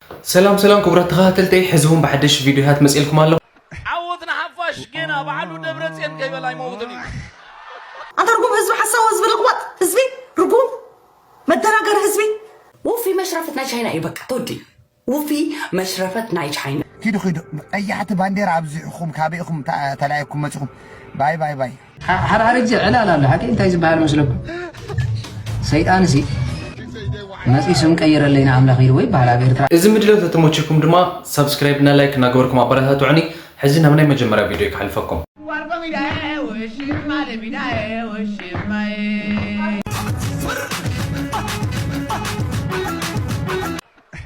ሰላም ሰላም ክቡራት ተኸታተልተይ፣ ሕዚ እውን ብሓደሽ ቪድዮታት መፅኤልኩም ኣለኹ። ዓወት ንሓፋሽ። ጌና በዓሉ ደብረፅዮን ከይበላ ኣይመውትን እዩ። ኣንታ ርጉም ህዝቢ፣ ሓሳዊ ህዝቢ፣ ልቕማጥ ህዝቢ፣ ርጉም መደናገሪ ህዝቢ። ውፊ መሽረፈት ናይ ቻይና እዩ በቃ ተወዲ። ውፊ መሽረፈት ናይ ቻይና። ኪዱ ኪዱ ቀያሕቲ ባንዴራ ኣብዚሕኹም ካበይ ኢኹም ተላኢኩም መፂኹም ባይ ባይ ባይ። ሓደ ሓደ ግዜ ዕላል ኣሎ ሓቂ እንታይ ዝበሃል መስለኩም? ሰይጣንሲ መፂ ስም ቀይረለይ ንኣምላኽ ኢልዎ ይበሃል ኣብ ኤርትራ። እዚ ምድላው ተተመቸኩም ድማ ሳብስክራይብ እና ላይክ እናገበርኩም ኣበረታትዑኒ። ሕዚ ናብ ናይ መጀመርያ ቪድዮ ክሓልፈኩም።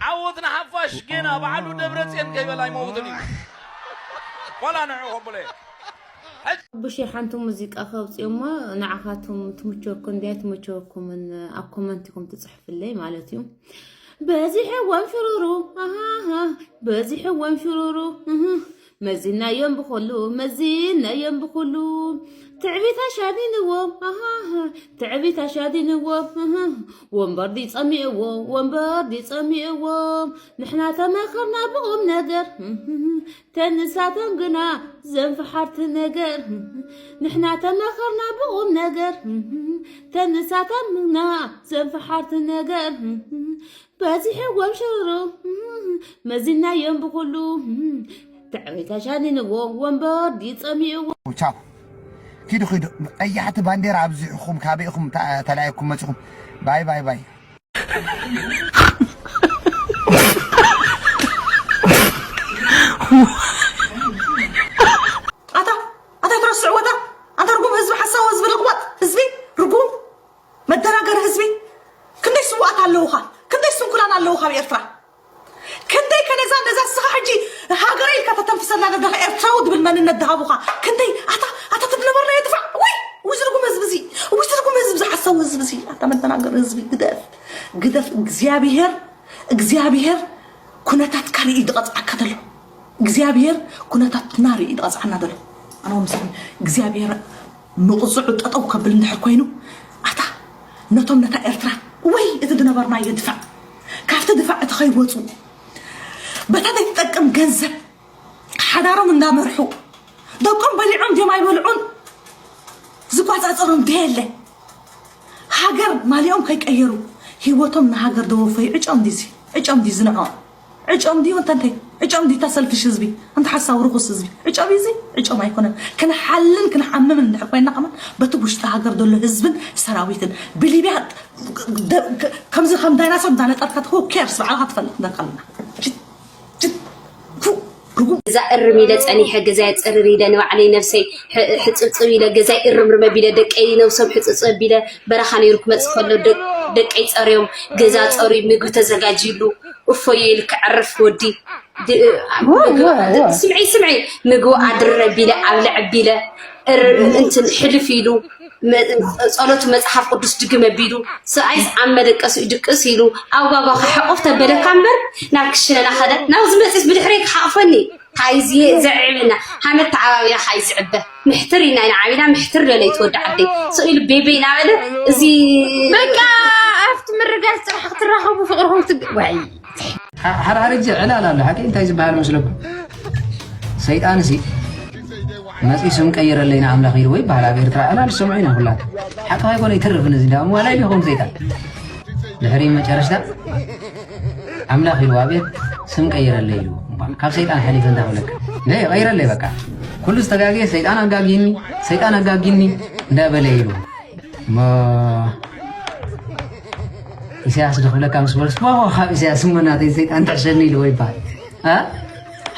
ዓወት ንሓፋሽ ጌና በዓሉ ደብረፅዮን ከይበላ ኣይመውትን እዩ ዋላ ንዑ ከብለ ቡሼ ሓንቲ ሙዚቃ ከውፅእ እሞ ንዓኻትኩም ትምቸወኩም እንድያ ትመቸወኩምን ኣብ ኮመንት ኢኹም ትፅሕፍለይ ማለት እዩ። በዚሕዎም ሽሩሩ ኣሃሃ በዚሕዎም ሽሩሩ እህ፣ መዚናዮም ብኹሉ መዚናዮም ብኹሉ ትዕቢት ኣሻዲንዎም ኣሃሃ ትዕቢት ኣሻዲንዎም እህ፣ ወንበር ድዩ ፀሚእዎ ወንበር ድዩ ፀሚእዎም ንሕና ተመኸርና ብቑም ነገር እህ፣ ተንሳቶም ግና ዘንፈሓርቲ ነገር ንሕና ተመኸርና ብቑም ነገር ተንሳቶም ግና ዘንፈሓርቲ ነገር በዚሕዎም ሽሩሩ መዚናዮም ብኹሉ ትዕቢት ኣሻኒንዎ ወንበር ድዩ ፀሚእዎ። ቻው ኪዱ ኪዱ ቀያሕቲ ባንዴራ ኣብዚሕኹም ካበይ ኢኹም ተላኢኩም መፂኹም ባይ ባይ ባይ። ኣታ ኣታ ትረስዕዎ እታ ኣንታ ርጉም ህዝቢ ሓሳዊ ህዝቢ ልቕማጥ ህዝቢ ርጉም መደናገሪ ህዝቢ ክንደይ ስውኣት ኣለውኻ ክንደይ ስንኩላን ኣለውኻ ኣብ ኤርትራ ክንደይ ከነዛ ነዛ ስኻ ሕጂ ሃገረ ኢልካ ተተንፍሰላ ዘለኻ ኤርትራዊ ዝብል መንነት ዝሃቡኻ ክንደይ ኣታ ኣታ ትብነበርና የጥፋዕ ወይ ውዝርጉም ህዝቢ እዚ ውዝርጉም ህዝቢ ዝሓሳዊ ህዝቢ እዚ ኣታ መደናገሪ ህዝቢ ግደፍ ግደፍ እግዚኣብሔር እግዚኣብሔር ኩነታትካ ርኢ ዝቐፅዓካ ዘሎ እግዚኣብሔር ኩነታትና ርኢ ዝቐፅዓና ዘሎ ኣነ ምስኹም እግዚኣብሔር ምቕፅዑ ጠጠው ከብል እንድሕር ኮይኑ ኣታ ነቶም ነታ ኤርትራ ወይ እቲ ዝነበርናዮ ድፋዕ ካብቲ ድፋዕ እቲ ከይወፁ በታ ዘይትጠቅም ገንዘብ ሓዳሮም እንዳመርሑ ደቆም በሊዖም ድዮም ኣይበልዑን ዝቋፃፀሮም ደየለ ሃገር ማሊኦም ከይቀየሩ ሂወቶም ንሃገር ደወፈዩ ዕጫም ድዚ ዕጫም ድዩ ዝንዖ ዕጫም ድዩ እንተ እንታይ ዕጫም ድዩ እታ ሰልፊሽ ህዝቢ እንተ ሓሳዊ ርኹስ ህዝቢ ዕጫም እዩ እዚ ዕጫም ኣይኮነን ክንሓልን ክንሓምምን እንድሕር ኮይና ከማን በቲ ውሽጢ ሃገር ዘሎ ህዝብን ሰራዊትን ብሊብያ ከምዚ ከም ዳይናሶር እንዳነጠርካ ትኸው ኬርስ ባዕልካ ትፈልጥ እንዳካልና ገዛ እርም ኢለ ፀኒሐ ገዛይ ፅርር ኢለ ንባዕለይ ነብሰይ ሕፅብፅብ ኢለ ገዛይ እርምርም ኣቢለ ደቀይ ነብሶም ሕፅፅብ ኣቢለ በረኻ ነይሩ ክመፅእ ከሎ ደቀይ ፀርዮም ገዛ ፀርዩ ምግቢ ተዘጋጅዩሉ እፎየ ኢሉ ክዕርፍ ወዲ ስምዒ ስምዒ ምግቢ ኣድርር ኣቢለ ኣብልዕ ኣቢለ እንትን ሕልፍ ኢሉ ጸሎት መጽሓፍ ቅዱስ ድግም ኣቢሉ ሰብኣይስ ኣብ መደቀሱ ድቅስ ኢሉ ኣጓጓ ክሕቆፍ ተበለካ እምበር ናብ ክሽነና ከደ ናብዚ መጽስ ብድሕረይ ክሓቕፈኒ ካይዚ ዘዕብና ሃመት ተዓባቢና ካይ ዝዕበ ምሕትር ኢና ኢና ዓቢና ምሕትር ለለይ ትወዲ ዓደይ ስቕ ኢሉ ቤቤ እናበለ እዚ በቃ ኣብቲ ምርጋስ ፅራሕ ክትራኸቡ ፍቅርኹም ትግ ወይ ሓደ ሓደ ግዜ ዕላል ኣሎ ሓቂ እንታይ ዝበሃል መስለኩም ሰይጣንሲ መፂ ስም ቀይረለይ ንኣምላኽ ኢልዎ ይበሃል ኣብ ኤርትራ ዕላል ዝሰምዑ ኢና ኩላትና ሓቂ ኣይኮነ ይትርፍ ነዚ እንዳ ዋላ ኢልኹም ሰይጣን ድሕሪ መጨረሽታ ኣምላኽ ኢልዎ ኣብየት ስም ቀይረለይ ኢልዎ ካብ ሰይጣን ሓሊፈ እንዳ ክብለካ ለ ቀይረለይ በቃ ኩሉ ዝተጋግየ ሰይጣን ኣጋጊኒ ሰይጣን ኣጋጊኒ እንዳበለ ኢልዎ እሞ ኢሳያስ ዶ ክብለካ ምስ በልስ ዋ ካብ ኢሳያስ እሞ ናተይ ሰይጣን ትሕሸኒ ኢልዎ ይበሃል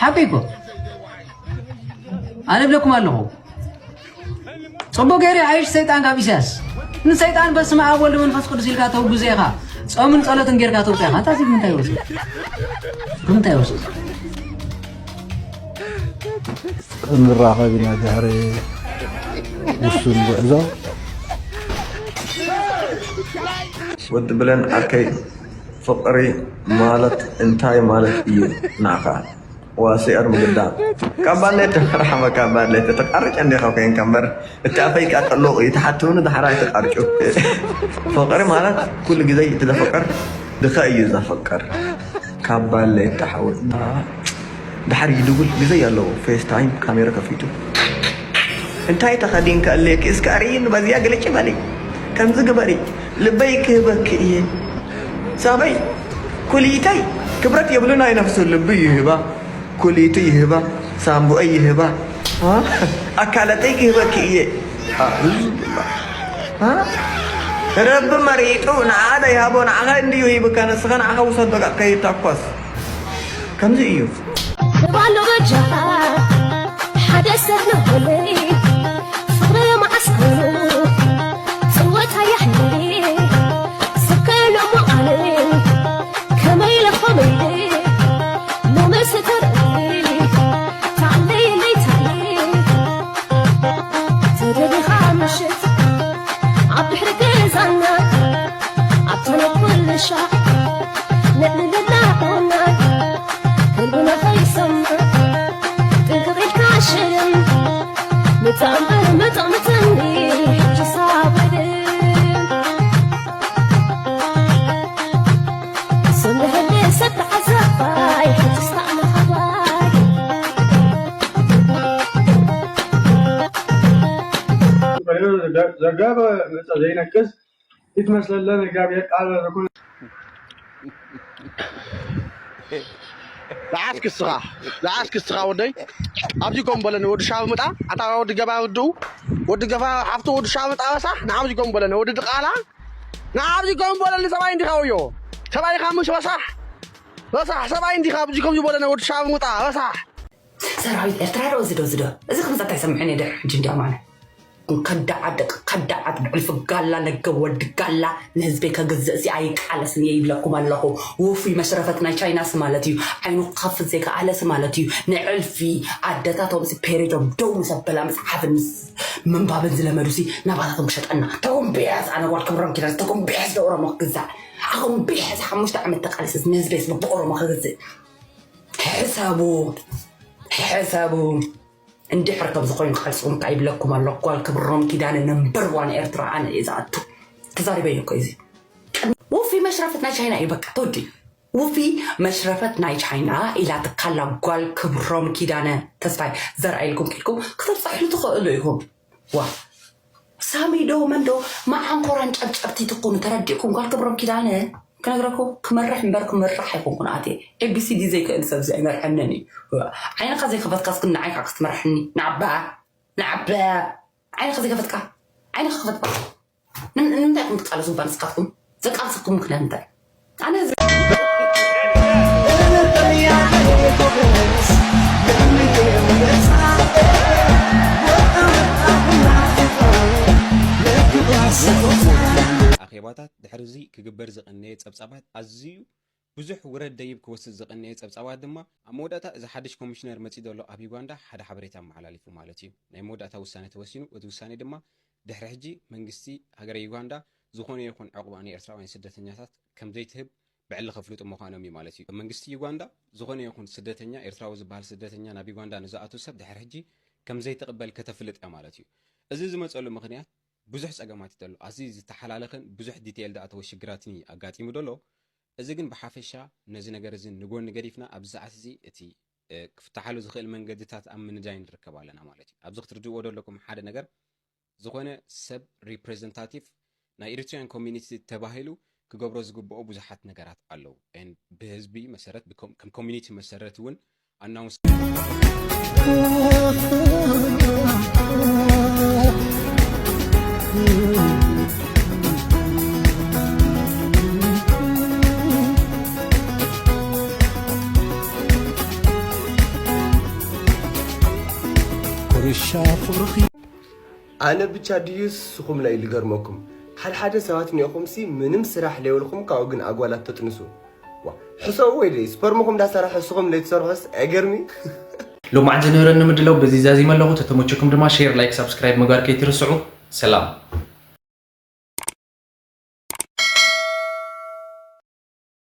ሓቂ እኮ ኣነ ብለኩም ኣለኹ ፅቡቅ ገይሩ ይሓይሽ ሰይጣን ካብ ኢሳያስ ንሰይጣን በስመ ኣብ ወልድ መንፈስ ቅዱስ ኢልካ ተውግዘ ኢኻ ፆምን ፀሎትን ጌርካ ተውፀ ኢኻ እንታይ እንታይ ወፅእ ብምንታይ ወፅእ ንራኸብ ኢና ድሕሪ ውሱን ጉዕዞ ወዲ ብለን ዓርከይ ፍቕሪ ማለት እንታይ ማለት እዩ ንዓኻ ዋሲ ኣርምግዳ ካብ ባድለይቲ ርሓመካ ባድለይቲ ተቃርጭ እንዲኻ ኮይንካ እምበር እቲ ኣፈይ ቃጠሎ እዩ ተሓትውኒ ድሓራ ኣይተቃርጩ ፍቕሪ ማለት ኩሉ ግዜ እቲ ዘፈቀር ድኸ እዩ ዘፈቀር ካባ ኣለየካ ሓወት። ድሓር ይድውል ግዜ ኣለዎ። ፌስ ታይም ካሜራ ከፊቱ። እንታይ ተኸዲንካ ኣለኪ? እስከ ኣርእይኒ፣ በዚኣ ግልጭ በሊ። ከምዚ ግበሪ። ልበይ ክህበኪ እየ። ሳበይ፣ ኩሊተይ፣ ክብረት የብሉን ኣይነፍሱ። ልቢ ይህባ፣ ኩሊቱ ይህባ፣ ሳምቡኤ ይህባ። አ? ኣካላተይ ክህበኪ እየ። ኣዑዙ ቢላህ። አ? ረቢ መሪጡ ንዓኻ ደይሃቦ፣ ንዓኻ እንድዩ ሂብካ፣ ንስኻ ንዓኻ ውሰዶ፣ ከይታኮስ። ከምዚ እዩ። ባሎ በጃኻ ሓደ ሰብ ንኾነይ ፍቕሪ መዓስ ኮይኑ ጽወታ ያሕኒ ስከሎ መዓለይ ከመይ ለኾመይ ሎመስ ተርኢ ታለይ ለይታለይ ተደሊኻ ምሽት ኣብ ድሕሪ ገዛና ኣብ ተነኩልሻ ንዕልልና ቁና ህልብና ከይሰምዕ ጥንቅቕ ኢልካ ሽም ምጣምር መጣምተኒ ሕጂ ሳብር ስምህሊ ሰብ ተዓዛባይ ሕጂ ሳእኒ ሓባይ ዘጋበ መጸ ዘይነቅስ ይትመስለለ መጋብየ ቃል ረኩን ለዓስክ እስኻ ለዓስክ እስኻ ወደይ ኣብዚ ኮም በለኒ ወዲ ሻብ ምጣ ኣታ ወዲ ገባ ወድኡ ወዲ ገፋ ሓፍቱ ወዲ ሻብ ምጣ በሳ ንዓብዚ ኮም በለኒ ወዲ ድቃላ ንዓብዚ ኮም በለኒ ሰብኣይ እንዲኻ ወዮ ሰብኣይ ኢኻ ምሽ በሳሕ በሳሕ ሰብኣይ እንዲኻ ኣብዚ ኮም ዝበለኒ ወዲ ሻብ ምጣ በሳሕ ሰራዊት ኤርትራ ዶ እዚ ዶ እዚ ዶ እዚ ከምዚ እንታይ ሰምዕን እየ ድሕሪ ሕጂ እንዲያ ማለት ከዳዓት ደቂ ከዳዓት ብዕልፊ ጋላ ነገ ወዲ ጋላ ንህዝበይ ከግዝእ ሲ ኣይቃለስን እየ ይብለኩም ኣለኹ ውፉይ መሽረፈት ናይ ቻይና ሲ ማለት እዩ ዓይኑ ክኸፍት ዘይከኣለ ሲ ማለት እዩ ንዕልፊ ኣደታቶም ሲ ፔሬዶም ደው ምስ ኣበላ መፅሓፍን ምስ ምንባብን ዝለመዱ ሲ ናባታቶም ክሸጠና ተጎንቢሐ ኣነ ጓል ክብሮም ኪዳን ተጎንቢሐ ስለ ኦሮሞ ክግዛእ ኣጎንቢሐ ሓሙሽተ ዓመት ተቃሊሰ ንህዝበይ ስለ ብኦሮሞ ክግዝእ ሕሰቡ ሕሰቡ እንድሕር ከምዚ ኮይኑ ቃልስኹም ከዓ ይብለኩም ኣሎ ጓል ክብሮም ኪዳነ ነምበር ዋን ኤርትራ ኣነ እየ ዝኣቱ ተዛሪበዮ እኮ እዚ ውፊ መሽረፈት ናይ ቻይና እዩ በቃ ተወዲ ውፊ መሽረፈት ናይ ቻይና ኢላ ትካላ ጓል ክብሮም ኪዳነ ተስፋይ ዘርኣይልኩም ኪድኩም ክተብፀሕሉ ትኽእሉ ኢኹም ዋ ሳሚ ዶ መን ዶ መዓንኮራን ጨብጨብቲ ትኹኑ ተረዲእኩም ጓል ክብሮም ኪዳነ ክነግረኩ ክመርሕ እምበር ክምራሕ ኣይኮንኩን ኣትየ ኤቢሲዲ ዘይክእል ሰብ እዚ ኣይመርሐንን እዩ ዓይንኻ ዘይከፈትካ እስክ ንዓይ ከዓ ክትመርሐኒ ንዓባ ንዓባ ዓይንኻ ዘይከፈትካ ዓይንኻ ክፈትካ ንምንታይ ኢኹም ትቃለሱ እባ ንስኻትኩም ዘቃልሰኩም ምክንያት እንታይ ኣነ ኣኼባታት ድሕሪ እዚ ክግበር ዝቐነየ ጸብጻባት ኣዝዩ ብዙሕ ውረድ ደይብ ክወስድ ዝቐነየ ጸብጻባት ድማ ኣብ መወዳእታ እዚ ሓድሽ ኮሚሽነር መጺኡ ዘሎ ኣብ ዩጋንዳ ሓደ ሓበሬታ ኣመሓላሊፉ ማለት እዩ። ናይ መወዳእታ ውሳነ ተወሲኑ፣ እቲ ውሳነ ድማ ድሕሪ ሕጂ መንግስቲ ሃገረ ዩጋንዳ ዝኾነ ይኹን ዕቑባ ንኤርትራውያን ስደተኛታት ከምዘይትህብ ብዕሊ ከፍልጡ ምዃኖም እዩ ማለት እዩ። መንግስቲ ዩጋንዳ ዝኾነ ይኹን ስደተኛ ኤርትራዊ ዝበሃል ስደተኛ ናብ ዩጋንዳ ንዝኣቱ ሰብ ድሕሪ ሕጂ ከምዘይትቕበል ከተፍልጥ እያ ማለት እዩ። እዚ ዝመፀሉ ምኽንያት ብዙሕ ፀገማት እዩ ዘሎ። ኣዝዩ ዝተሓላለኸን ብዙሕ ዲቴል ዝኣተወ ሽግራትን እዩ ኣጋጢሙ ዘሎ። እዚ ግን ብሓፈሻ ነዚ ነገር እዚ ንጎኒ ገዲፍና ኣብዚ ሰዓት እዚ እቲ ክፍተሓሉ ዝኽእል መንገድታት ኣብ ምንዳይ ንርከብ ኣለና ማለት እዩ። ኣብዚ ክትርድእዎ ዘለኩም ሓደ ነገር ዝኾነ ሰብ ሪፕሬዘንታቲቭ ናይ ኤሪትሪያን ኮሚኒቲ ተባሂሉ ክገብሮ ዝግብኦ ብዙሓት ነገራት ኣለዉ። ብህዝቢ መሰረት ከም ኮሚኒቲ መሰረት እውን ኣናውንስ ኣነ ብቻ ድዩ ንስኹም ላይ ልገርመኩም ሓደ ሓደ ሰባት ኒኦኹም ሲ ምንም ስራሕ ለይብልኹም ካብኡ ግን ኣጓላት ተጥንሱ ዋ ሕሰቡ ወይ ደይ ስፐርምኹም እንዳሰራሐ ንስኹም ለይትሰርሑስ ኣይገርሚ ሎማዓት ዝነበረኒ ምድላው በዚ ዛዚመ ኣለኹ ተተመቸኩም ድማ ሼር ላይክ ሳብስክራይብ ምግባር ከይትርስዑ ሰላም